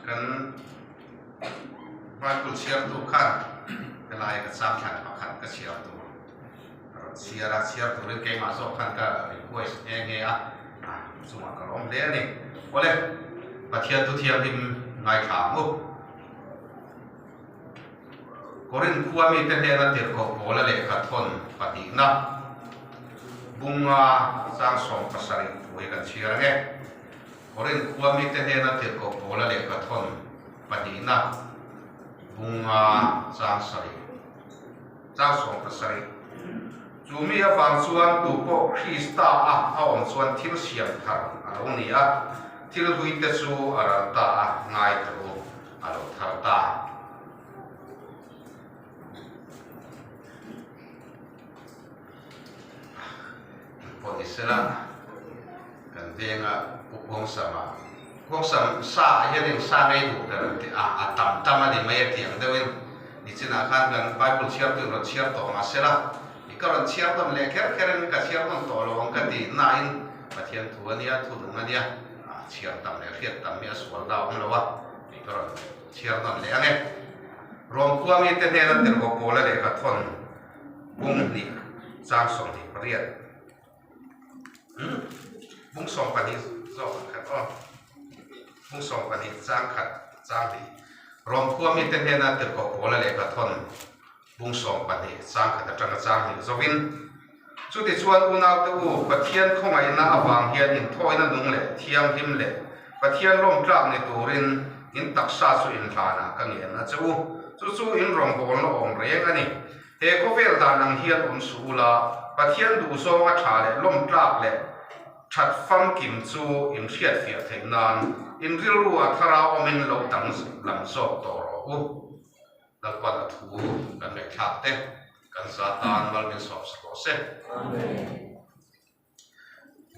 Kan Bible chhiartu khan helai ka chang thlan pakhat ka chhiar tur a rawn chhiar a, chhiar turin keimah zawk khan ka request nghe nghe a, chungah ka lawm hle a ni. Awle, Pathian thu thianghlim ngaithla ang u. Korinth khua mite hnena tirhkoh Paula lehkha thawn pahnihna bunga chang 70 thu hi kan chhiar ang e. Korinth khua mite hnena tirhkoh Paula lehkha thawn pahnihna bunga chang sarih chang 70. Chu mi avang chuan tu pawh Krista a a awm chuan thil siam thar a lo ni a, thil hlui te chu a ral ta a ngai tho u. a lo thar ta. Pawh ni sela kan venga Pu Khuangsama Khuangsam sa ah hian eng sa ngei duh ber an ti a, a tam tam a ni mai a tih ang deuhin nichinah khan kan Bible chhiartu in rawn chhiar tawh mah sela i ka rawn chhiar nawn leh kher kher in ka chhiar nawn tawh lo ang ka ti nain Pathian thu a nia, thu nung a nia. Chhiar tam leh hriat tam hi a sual da awm lo a tih ka rawn chhiar nawn leh ang e. Rawmkhua mite hnena tirhkoh Paula lehkha thawn bung hnih chang 28 bung 12 zawk ang khat aw bung 12 chang khat chang hnih Rawmkhua mite hnena tirhkoh Paula lehkha thawn Bung 12 chang khat atanga chang hnih zawkin, Chutichuan unaute u, Pathian khawngaihna avang hian inthawina nung leh thianghlim leh Pathian lawmtlak ni turin in taksa chu inhlanah ka ngen a che u. Chu chu in rawngbawlna awm reng a ni. He khawvel dan ang hian awm suh ula, Pathian duhzawnga tha leh lawmtlak leh that famkim chu in hriatfiah theih nan in rilru a thara awmin lo dang lam zawk tawh rawh u. Lalpan a thu kan ngaihthlak te kan za tan mal min sawp sa tawh se.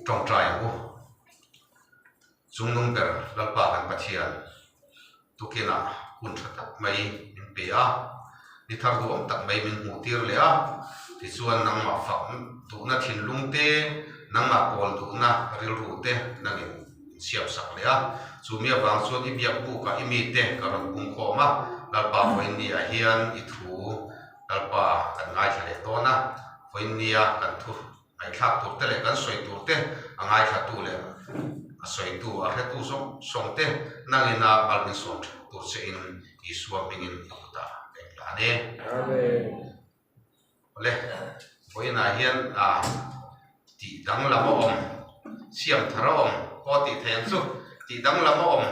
Tawngtai ang u. Chungnung ber Lalpa kan Pathian tukinah hun tha tak mai min pe a, ni thar duhawm tak mai min hmuh tir leh a, tichuan nangmah fak duhna thinlung te, nangmah pawl duhna rilru te nangin in siam sak leh a, chu mi avang chuan i biak bukah i mite ka rawn pung khawm a, Lalpa vawiinniah hian i thu Lalpa kan ngaithla leh dawn a, vawiinnia kan thu ngaihthlak tur te leh kan sawi tur te a ngaithlatu leh a sawitu a hretu zawng zawng te nangina mal min sawm that tur che in Isua hmingin i kutah ka inhlan e. Amen. Awle, vawiinah hian tih danglam a awm, siam thar a awm pawh tih theih ang chu, tih danglam a awm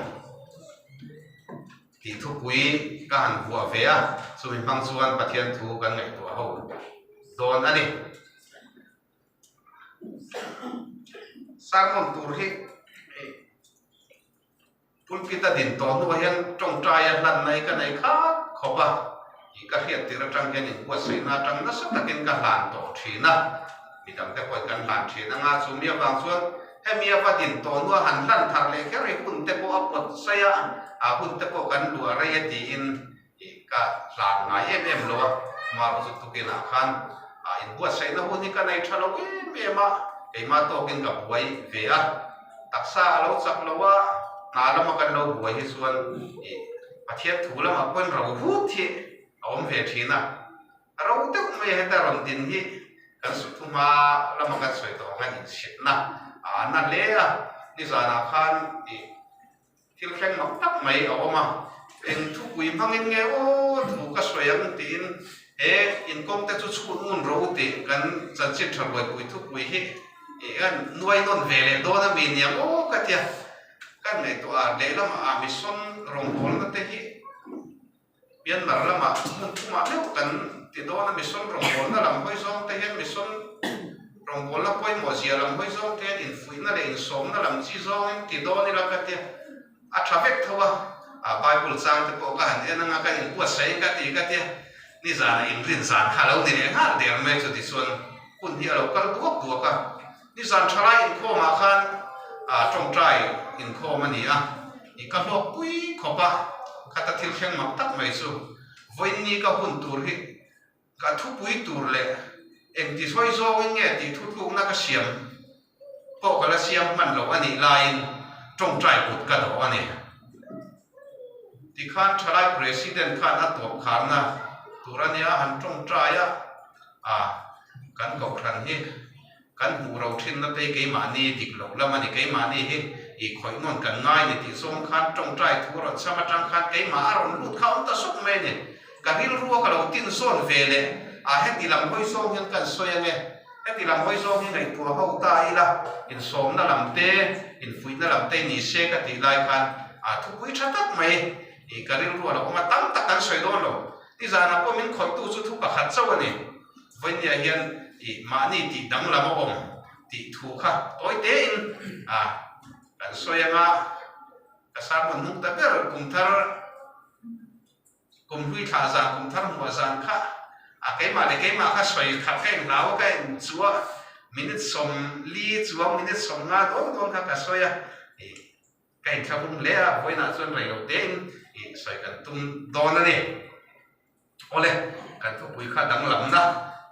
tih thupui ka han vuah ve a, chumi hmang chuan Pathian thu kan ngaihtuah ho dawn a ni. Sermon tur hi Pulpit a din tawh hnuah hian tawngtaia hlanna hi ka nei khat khawp a, tih ka hriat tir atang hian inbuatsaihna atang nasa takin ka hlan tawh thin a, midangte pawhin kan hlan thin anga chumi avang chuan hemi a va din tawh hnuah han hlan thar leh kher hi hun te pawh a pawt saih a, a hun te pawh kan luah rei a tiin ka hlan ngai em em lo a, Maru chu tukinah khan inbuatsaihna hun hi ka nei tha lo em em a, keimah tawkin ka buai ve a, taksa a lo chak lo a, hna lama kan lo buai hi chuan Pathian thu lamah pawhin ro vut hi a awm ve thin a, ro deuh mai heta rawn din hi kan suthu hma lama kan sawi tawh ang hian inchhitna a na hle a, nizanah khan Thil thleng mak tak mai a awm a, eng thupui hmangin nge aw thu ka sawi ang tiin he inkawng te chu chhut ngun rawh u tih kan chanchin tha ruaipui thupui hi kan nuai nawn ve leh dawn a mi niang aw ka tia kan ngaihtuah a, lehlamah a mission rawngbawlna te hi Myanmar lamah hmun thumah meuh kan ti dawn a, mission rawngbawlna lam hawi zawng te hian mission rawngbawlna pawimawh zia lam hawi zawng te hian infuihna leh insawmna lam chi zawngin ti dawn ila ka tia a tha vek tho a, a Bible chang te pawh ka han en anga ka inbuatsaih ka ti ka tia nizanah inrin zan kha a lo ni leh nghal der mai chu tichuan hun hi a lo kal duak duak a, nizan thalai inkhawmah khan tawngtai inkhawm a ni a. I ka hlawk pui khawp a, khata thil thleng mak tak mai chu vawiinni ka hun tur hi ka thupui tur leh engti sawi zawngin nge tih thutlukna ka siam pawh ka la siam hman loh a nih laiin tawngtai kut ka dawh a ni. Tikhan thalai President khan a tawp kharna tur a nia han tawngtai a, a kan kohhran hi kan hmuh ro thinna te hi keimahni dik loh lam a ni, keimahni hi i khawih nawn kan ngai ni tih zawng khan tawngtai thu a rawn cham atang khan keimah a rawn lut kha a awm ta sawk mai a ni. Ka rilrua ka lo tin zawn ve leh a heti lam hawi zawng hian kan sawi ange. Heti lam hawi zawng hi ngaihtuah ho ta ila, insawmna lam te, infuihna lam te ni se ka tih lai khan a thupui tha tak mai i ka rilru a lo awm a, tam tak kan sawi dawn lo. Nizanah pawh min khawihtu chu thu pakhat chauh a ni. Vawinia hian i mahni tih danglam a awm tih thu kha tawi tein a kan sawi anga ka sermon hnung ta ber kum thar Kum hlui thlah zan, kum thar hmuah zan kha a keimah leh keimah kha sawi khat ka inhlau a, ka inchuah a, minute 40 chuang, minute 50 dawn dawn kha ka sawi a, ih ka inthlahum hle a, vawiinah chuan rei lo tein ih sawi kan tum dawn a ni. Awle, kan thupui kha danglamna,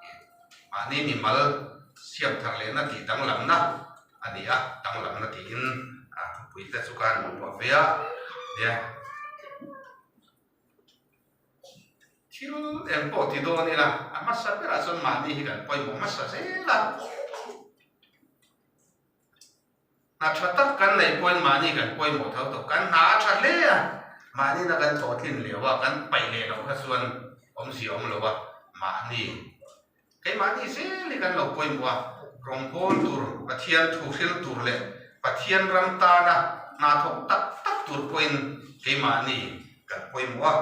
ih mahni mimal siam thar lehna tih danglamna a ni a, danglamna tiin a thupui te chu ka han hmuh ve a, nia. Thil eng pawh ti dawn ila, a hmasa berah chuan mahni hi kan pawimawh hmasa zel a. Hna tha tak kan neih pawhin mahni kan pawimawh tho tawh. Kan hna a tha hle a, mahnina kan hlawhtlin leh a, kan paih leh loh kha chuan awmzia awm lo a, mahni Keimahni zel hi kan lo pawimawh a, rawngbâwl tur, Pathian thu hril tur leh Pathian ram tana hna thawk tak tak tur pawhin keimahni kan pawimawh a.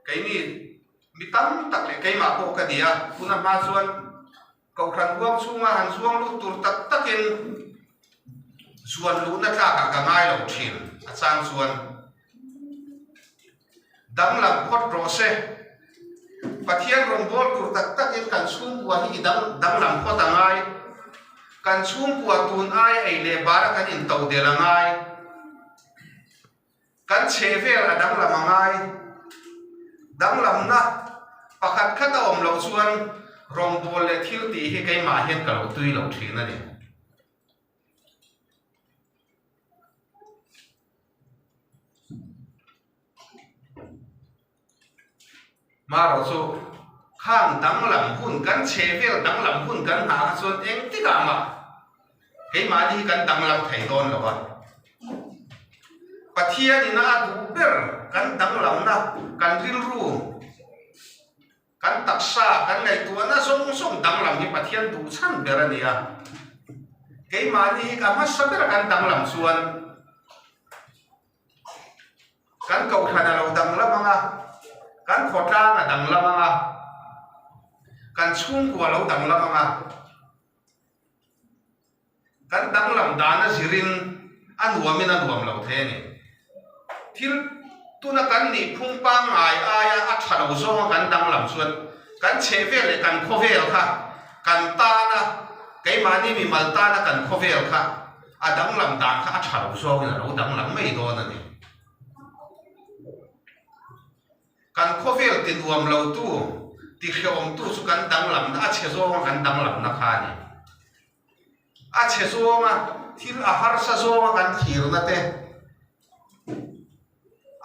Keini mi tam tak leh keimah pawh ka ni a, tuna hma chuan Kohhran huang chhunga han zuang lut tur tak takin zuan luhna tlakah ka ngai lo thin a chang chuan. Danglam phawt rawh se. Pathian rawngbâwl tur tak takin kan chhungkua hi i dang danglam phawt a ngai. Kan chhungkua tun aia ei leh bara kan into del a ngai. Kan chhehvel a danglam a ngai. Danglamna pakhat khat a awm loh chuan rawngbâwl leh thil tih hi keimah hian ka lo tui lo thin a ni. Marawh chu khang danglam hun kan chhe vel danglam hun kan nghah kha chuan engtikah mah keimahni hi kan danglam thei dawn lo a. Pathianin a duh ber kan danglamna kan rilru Kan taksa, kan ngaihtuahna zawng zawng danglam hi Pathian duh chhan ber a ni a. Keimahni hi ka hmasa bera kan danglam chuan kan kohhran a lo danglam ang a, kan khawtlang a danglam ang a, kan chhungkua a lo danglam ang a. Kan danglam dan a zirin a nuamin a nuam lo thei a ni. Thil tuna kan nih phung pangngai aia a tha lo zawnga kan danglam chuan kan chhehvel leh kan khawvel kha kan tana keimahni mimal tana kan khawvel kha a danglam dan kha a tha lo zawngin a lo danglam mai dawn a ni. Kan khawvel ti nuam lo tu, ti hrehawm tu chu kan danglamna a chhe zawnga kan danglamna kha a ni. A chhe zawnga thil a harsa zawnga kan thlirna te,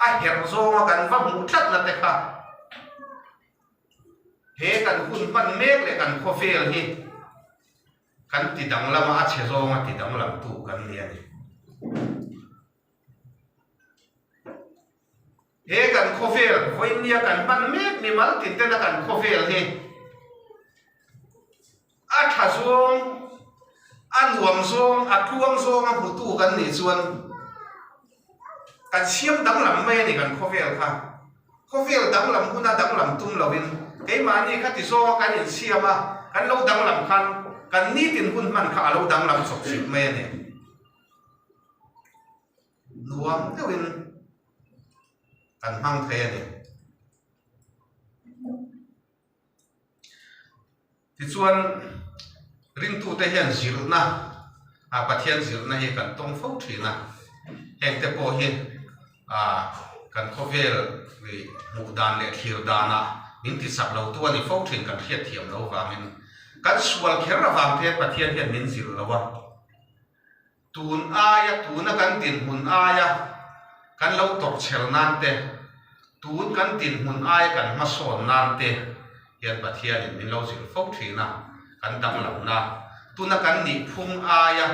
a herh zawnga kan va hmuh tlatna te kha he kan hun hman mek leh kan khawvel hi kan ti danglam a, a chhe zawnga ti danglamtu kan ni a ni. He kan khawvel, vawinia kan hman mek mimal tin tena kan khawvel hi a tha zawng, a nuam zawng, a tluang zawng a hmutu kan nih chuan kan siam danglam mai a ni kan khawvel kha. Khawvel danglam huna danglam tum loin keimahni kha ti zawnga kan insiam a, kan lo danglam khan kan nitin hun hman kha a lo danglam chawp chip mai a ni. Nuam deuhin kan hmang thei a ni. Tichuan ringtute hian zirna ah Pathian zirna hi kan tawng fo thin a, hengte pawh hi ah kan khawvel hmuh dan leh thlir danah min tichak lo tu a ni fo thin kan hriatthiam lo vangin kan sual kher avang te hian Pathian hian min zir lo a. Tun aia tuna kan dinhmun aia kan lo tawrhchher nan te. Tun kan dinhmun aia kan hmasawn nan te hian Pathianin min lo zilh fo thin a, kan danglamna, tuna kan nihphung aia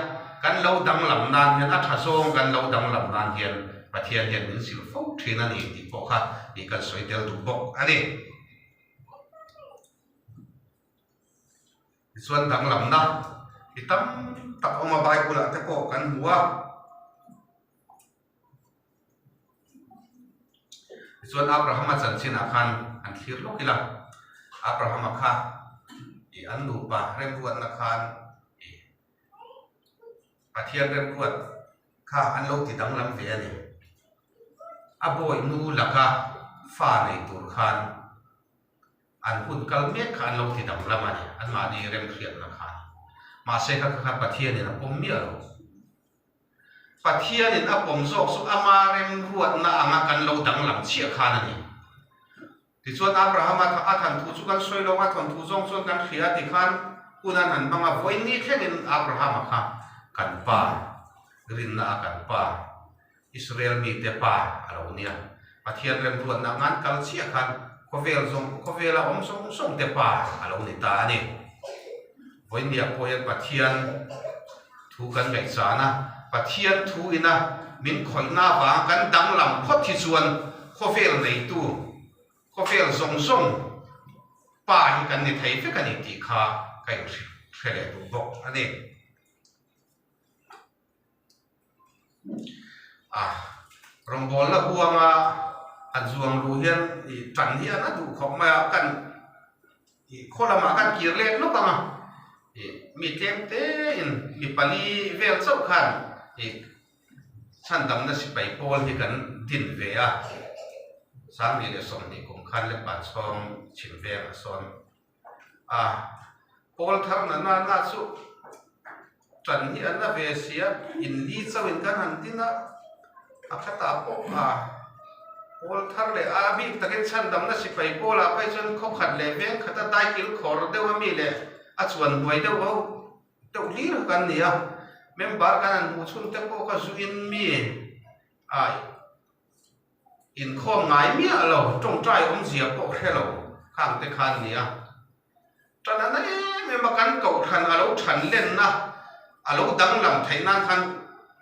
kan lo danglam nan hian a tha zawng kan lo danglam nan hian Pathian hian min zilh fo thin a ni tih pawh kha ih kan sawi tel duh bawk a ni. Tichuan danglamna hi tam tak a awm a, Bible ah te pawh kan hmu a. Tichuan Abrahama chanchinah khan an thlir lawk ila, Abrahama kha ih an nupa remruatna khan ih Pathian remruat kha an lo ti danglam ve a ni. A bawihnu laka fa nei tur khan an hun kal mek kha an lo ti danglam a ni, anmahni remhriatna khan. Mahse kha kha Pathianin a pawm miah lo. Pathianin a pawm zawk chu ama remruatna anga kan lo danglam chiah khan a ni. Tichuan Abrahama a thanthu chu kan sawi lo, a thawnthu zawng chuan kan hria ti khan hun an han hmang a, vawiin thlengin Abrahama kha kan pa, rinna a kan pa, Israel mite pa a lo nia. Pathian remruatna anga an kal chiah khan khawvel zawng, khawvela awm zawng zawng te pa a lo ni ta a ni. Vawinia pawh hian Pathian thu kan ngaihchana Pathian thu ina min khawihna avanga kan danglam phawt hi chuan khawvel neitu, khawvel zawng zawng pa hi kan ni thei vek a ni tih kha ka inhre leh duh bawk a ni. A rawngbawlna huanga an zuang luh hian ih tan hi an a duh khawp mai a, kan ih khaw lamah kan kir let lawk ang a, ih mi tlem tein mi pali vel chauh khan ih chhandamna sipai pawl hi kan din ve a, 2020 kum khan Lempanchhawng chhim vengah sawn. A pawl thar na na na chu tan hi an la ve si a, in li chauh in kan han din a, a khatah pawh a pawl thar leh a bik takin chhandamna sipai pawlah phei chuan khaw khat leh veng khata daikil khawr deuh ami leh a chuan hnuai deuh ho deuh hlir kan ni a, member kan han hmuh chhun te pawh kha zu in mi a. Inkhawm ngai miah lo, tawngtai awmzia pawh hre lo khang te khan nia. Tan a na em em a, kan kohhran a lo than lenna, a lo danglam theih nan khan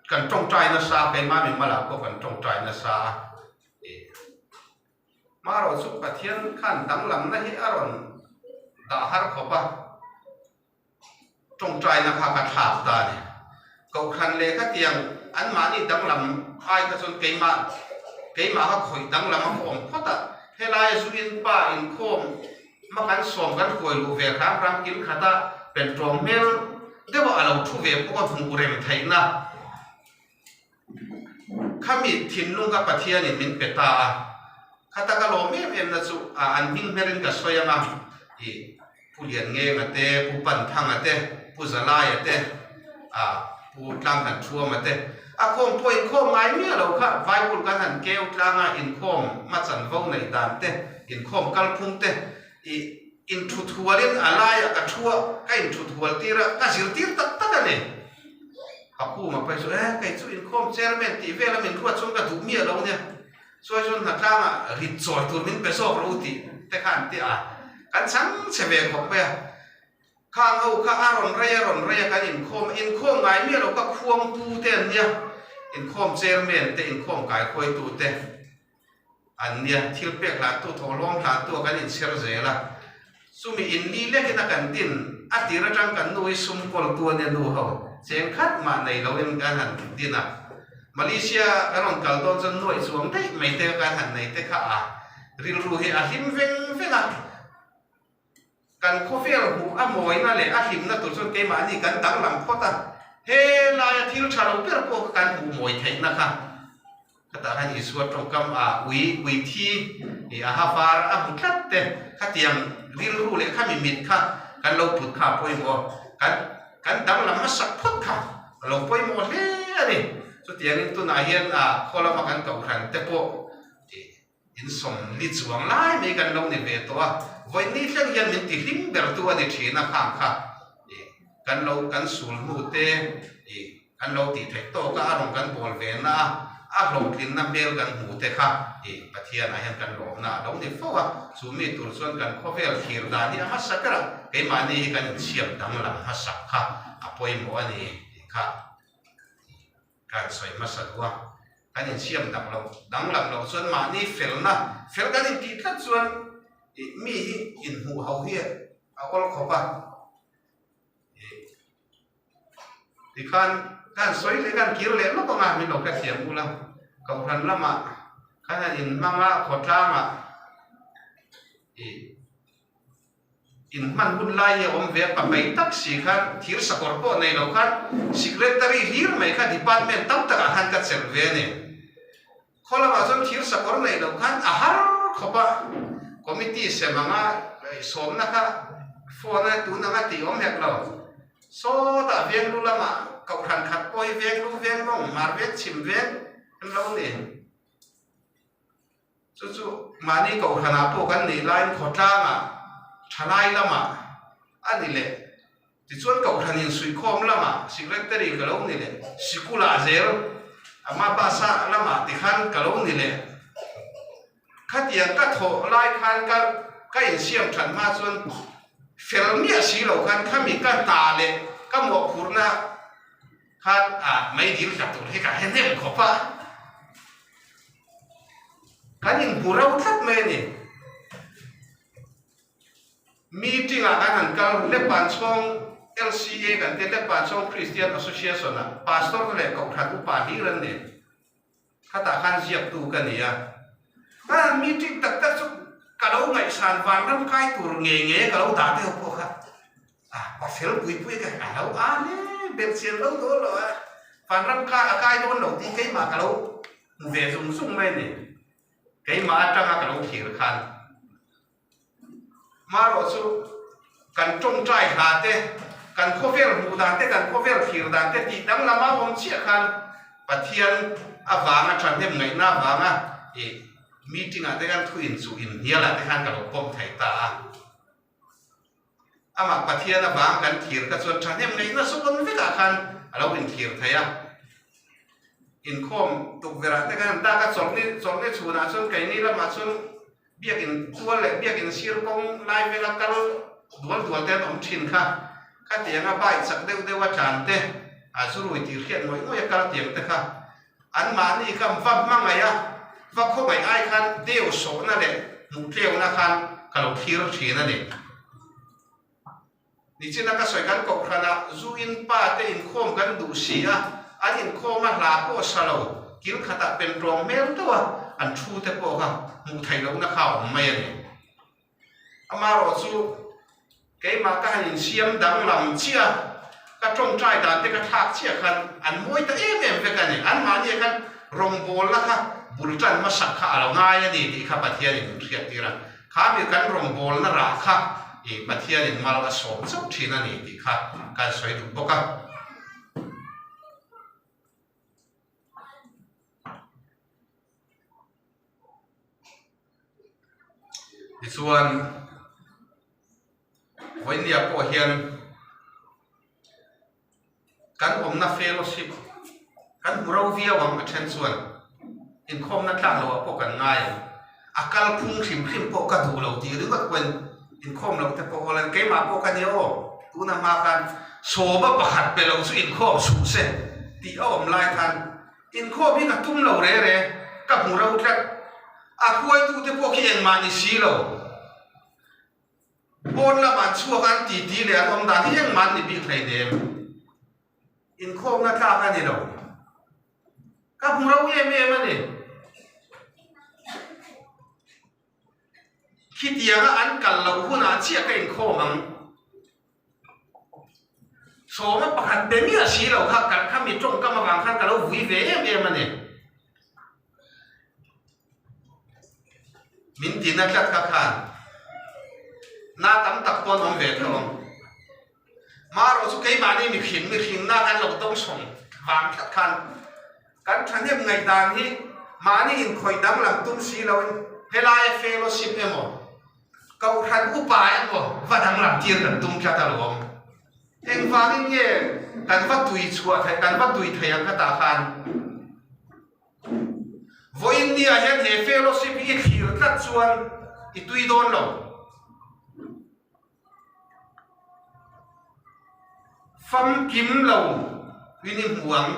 kan tawngtai nasa, keimah mimalah pawh kan tawngtai nasa a. Hmarawh chu Pathian khan danglamna hi a rawn dah har khawp a. Tawngtaina kha ka thlak ta a ni. Kohhran leh khatiang anmahni danglam ai kha chuan keimah keimah kha khawih danglam a khawm phawt a, helaia zu in pa inkhawm hma kan sawm kan hruai luh ve hram hram kil khata pentawng hmel deuha a lo thu ve bawk a hmuh rem theihna Khami thinlung kha Pathianin min pe ta a, khata ka lawm em em na chu a an hming hmerin ka sawi ang a, i Pu Lianngeng a te, Pu Panthang a te, Pu Zalai a te, a Pu Tlangkanthuam a te, a khawm pawh inkhawm ngai miah lo kha Bible kan han keu tlang a, inkhawm hmachanvo neih dan te, inkhawm kalphung te, i inthuthualin a laiah ka thu a, ka inthuthual tir a, ka zirtir tak tak a ni. Ka khuma phei chu, Eh, kei chu inkhawm chairman tih vel a min ruat chuan ka duh miah lo nia, chuai chuan hnatlangah rit chawi tur min pe zawk ro tih te kha an ti a, kan chhang chhe ve khawp mai a. Khang ho kha a rawn rei a rawn rei a kan inkhawm, inkhawm ngai miah lo kha khuangtu te an nia, inkhawm chairman te, inkhawm kaikhuaitu te. An nia, thil pek hlantu, thawhlawm hlantu a kan inchher zel a. Chumi in ni lekin a kan din, a tir atang kan nu hi sum kawltu a nia nu ho, cheng khat mah nei loin kan han din a. Malaysia kan rawn kal dawn chuan nuaih chuang daih mai te kan han nei te kha a rilru hi a hlim veng veng a. Kan khawvel hmuh a mawina leh a hlimna tur chuan keimahni kan danglam phawt a, helaia thil tha lo ber pawh kha kan hmuh mawi theihna kha khatah khan Isua tawngkam a ui ui thi ih a ha var a hmu tlat te khatiang rilru leh khami mit kha kan lo put kha a pawimawh kan kan danglam hmasak phawt kha a lo pawimawh hle a ni. Chutiangin tunah hian a khaw lama kan kohhran te pawh ih In sawmli chuang lai mai kan lo ni ve tawh a, vawiin thleng hian min ti hlim ber tu a ni thin a khang kha ih kan lo kan sul hnu te ih kan lo tih theih tawk a, a rawn kan bawl ve na a. A hlawhtlinna hmel kan hmuh te kha i Pathianah hian kan lawmna a lo ni fo a, chu mi tur chuan kan khawvel thlir dan hi a hmasa ber a, keimahni hi kan inchhiam danglam hmasak kha a pawimawh a ni tih kha kan sawi hmasa duh a. Kan inchhiam dang loh danglam loh chuan mahni felna fel kan intih tlat chuan i mi hi inhmuh ho hi a awl khawp a. Tikhan ka han sawi leh ka han kir leh lawk ang a, min lo hrethiam ula, Kohhran lamah khan han inhmang a, khawtlangah ih inhman hun lai hi a awm ve a, pahmei tak si khan thir sakawr pawh nei lo khan secretary hlir mai kha department tam takah khan ka chelh ve a ni. Khaw lamah chuan thir sakawr neih loh khan a har khawp a, committee sem anga sawmna kha phone a tun anga tih awm hek lo. Sawtah venglu lamah kohhran khat pawh hi venglu veng mawng hmar veng chhim veng an lo ni. Chu chu mahni kohhranah pawh kan nih laiin khawtlangah thalai lamah a ni leh. Tichuan Kohhran insuihkhawm lamah Secretary ka lo ni leh, sikulah zel ama bus-a lamah tikhan ka lo ni leh. Khatiang ka thawh lai khan ka ka insiam that hma chuan fel miah si lo khan khami ka hna leh ka mawhphurhna khan ah meidil tla tur hi ka hre hnem khawp a. Kan inhmu ro tlat mai a ni. Meeting ah kan han kal Lepan chhawng LCA kan tia Lepan chhawng Christian Association ah Pastor te leh Kohhran upa hlir an ni. Khatah khan ziaktu ka ni a. Kan han meeting tak tak chu ka lo ngaihsan vanram kai tur ngei ngei a ka lo dah deuh pawh kha a pa fel pui pui ka a lo a hle belhchian lo dawn lo a vanram kai a kai dawn lo tih keimah ka lo hmu ve zung zung mai a ni. Keimah atanga ka lo thlir khan Marawh chu kan tawngtai hla te, kan khawvel hmuh dan te, kan khawvel thlir dan te tih danglam a awm chiah khan Pathian avanga thahnem ngaihna avanga ih meeting ah te khan thu inchuh inhnial ah te khan ka lo pawm thei ta a. Amah Pathian avang kan thlir kha chuan thahnem ngaihna zawn vekah khan a lo inthlir thei a. Inkhawm tukverh ah te khan dak a chawlhni chawlhni chhunah chuan keini lamah chuan Biakin tual leh biakin sir kawng lai vela kal dual dual te an awm thin kha. Khatianga bike chak deuh deuh a tlan te, a zu rui tih hriat ngawih ngawih a kal tiang te kha anmahni kha va hmangaih a, va khawngaih ai khan deu sawhna leh hmuh tleuna khan ka lo thlir thin a ni. Nichina ka sawi kan kohhranah zu in pa te inkhawm kan duh si a, an inkhawm a hla pawh sa lo, kil khatah pen tawng hmel deuh a, an thu te pawh kha hmuh theih lohna kha a awm mai a ni. Amaherawh chu keimah ka han insiam danglam chiah a, ka tawngtai dan te ka thlak chiah khan an mawi ta em em vek a ni. Anmahni ah khan rawngbawlna kha bul tan hmasak kha a lo ngai a ni tih kha Pathianin min hriattir a. Kha mi kan rawngbawlna rah kha i Pathianin mal a sawm chauh thin a ni tih kha kan sawi duh bawk a. Tichuan, vawinia pawh hian Kan awmna fellowship kan hmu ro viau ang a then chuan inkhawmna tlak loh ah pawh kan ngai ang. A kal phung hrim hrim pawh ka duh lo tih ringawt pawhin inkhawm loh te pawh awl a ni. Keimah pawh ka nia aw, tuna hma khan sawma pakhat pe lo chu inkhawm suh se tih a awm lai khan inkhawm hi ka tum lo re re, ka hmu ro tlat. A hruaitute pawh khi engmah ni si lo. Pawn lamah chhuak an ti ti leh an awm dan hi engmah an ni bik hleinem. Inkhawmna tlak a ni lo. Ka hmu ro em em a ni. Khitianga an kal loh hunah chiah ka inkhawm ang. Sawma pakhat pe miah si lo kha kan kha mi tawngkam avang khan ka lo vui ve em em a ni. Min tina tlat kha khan na tam tak pawn awm ve tho ang. Marawh chu keimahni mihring mihringna kan lo dawngsawng vang tlat khan kan thahnem ngaihdan hi mahni inkhawih danglam tum si loin helaia fellowship emaw Kohhran upa emaw va danglam tir kan tum tlat alawm. Engvangin nge kan va tui chhuah theih, kan va tui thei ang kha tah khan? Vawiin niah hian he fellowship hi i thlir tlat chuan i tui dawn lo. Famkim lo in i hmu ang.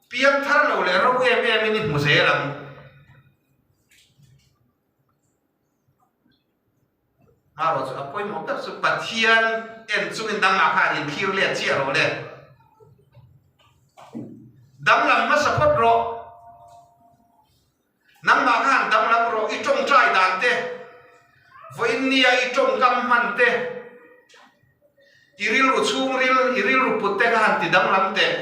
Piang thar lo leh ro em em in i hmu zel ang. Hmarawh chu a pawimawh ber chu Pathian en chungin dangah khan inthlir let chiah rawh le. Danglam hmasa phawt rawh. Nangmah khan danglam rawh i tawngtai dan te, vawiin nia i tawngkam hman te, i rilru chhungril, i rilru put te kha han ti danglam teh.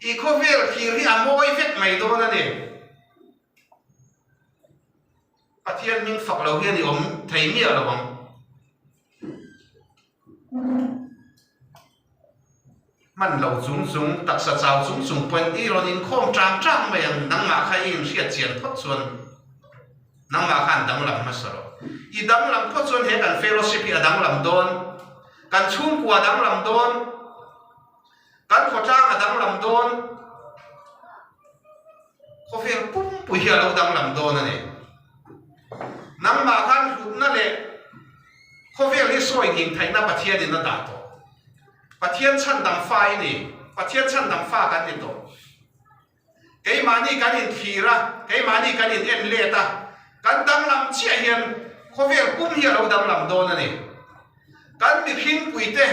I khawvel thlir hi a mawi vek mai dawn a ni. Pathian hming fak lo hian i awm thei miah lo ang. Hman lo chung chung, taksa chau chung chung pawhin i rawn inkhawm tang tang mai ang, nangmah kha i inhriat chian phawt chuan nangmah khan danglam hmasa rawh. I danglam phawt chuan he kan fellowship hi a danglam dawn, kan chhungkua a danglam dawn, Kan khawtlang a danglam dawn, khawvel pumpui hi a lo danglam dawn a ni. Nangmah khan hlutna leh khawvel hi sawi nghing theihna Pathianin a dah tawh. Pathian chhandam fa i ni, Pathian chhandam fa kan ni tawh. Keimahni kan inthlir a, keimahni kan in en let a, kan danglam chiah hian khawvel pum hi a lo danglam dawn a ni. Kan mihringpui te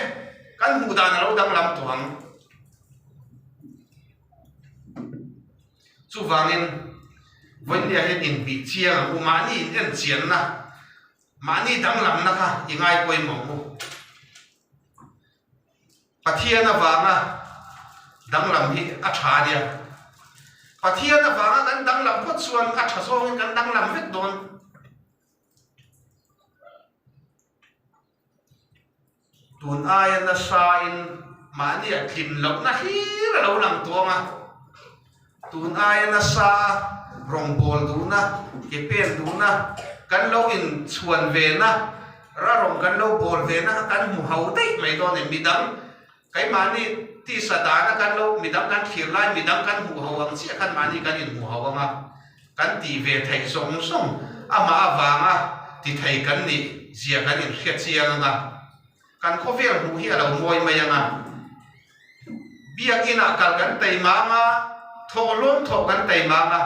kan hmuh dan a lo danglam tawh ang. Chuvangin vawinia hian inbih chiang ang u, mahni in en chianna, mahni danglamna kha i ngai pawimawh ang u. Pathian avanga danglam hi a tha a nia. Pathian avanga kan danglam phawt chuan a tha zawngin kan danglam vek dawn. Tun aia nasain mahnia tlin lohna hlir a lo lang tuang a. Tun aia nasa rawngbâwl duhna, ke pên duhna, kan lo inchhuan vena, ra rawng kan lo bâwl vena kha kan hmu ho daih mai dawn em? Midang, keimahni tisa dana kan lo, midang kan thlir lai, midang kan hmuh ho ang chiah khan mahni kan inhmu ho ang a, kan tih ve theih zawng zawng amah avanga ti thei kan nih zia kan inhriat chiang ang a, kan khawvel hmuh hi a lo mawi mai ang a. Biakinah kal kan tei mang a, thawhlawm thawh kan tei mang a.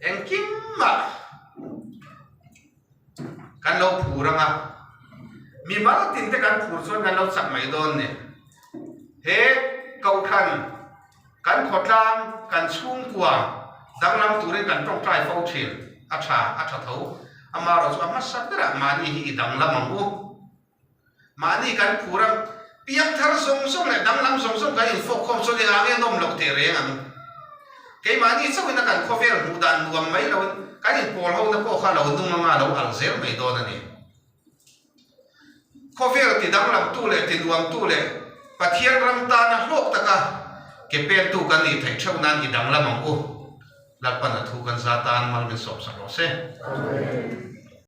Engkim mah kan lo phur ang a, mimal tin te kan phur chuan kan lo chak mai dawn ni. He Kohhran kan khawtlang, kan chhungkua danglam turin kan tawngtai fo thin. A tha, a tha tho. Amaherawhchu a hmasa berah mahni hi i danglam ang u. Mahni kan phur a, piangthar zawng zawng leh danglam zawng zawng kan infawkkhawm chuan engah nge nawm loh teh reng ang. Keimahni chauhin a kan khawvel hmuh dan nuam mai loin kan inpawl hona pawh kha lo nung anga lo al zel mai dawn a ni. Khawvel ti danglamtu leh ti nuamtu leh Pathian ram tana hlawk taka ke pentu kan nih theih theuh nan i danglam ang u. Lalpan a thu kan za tan mal min sawmsak rawh se. Amen.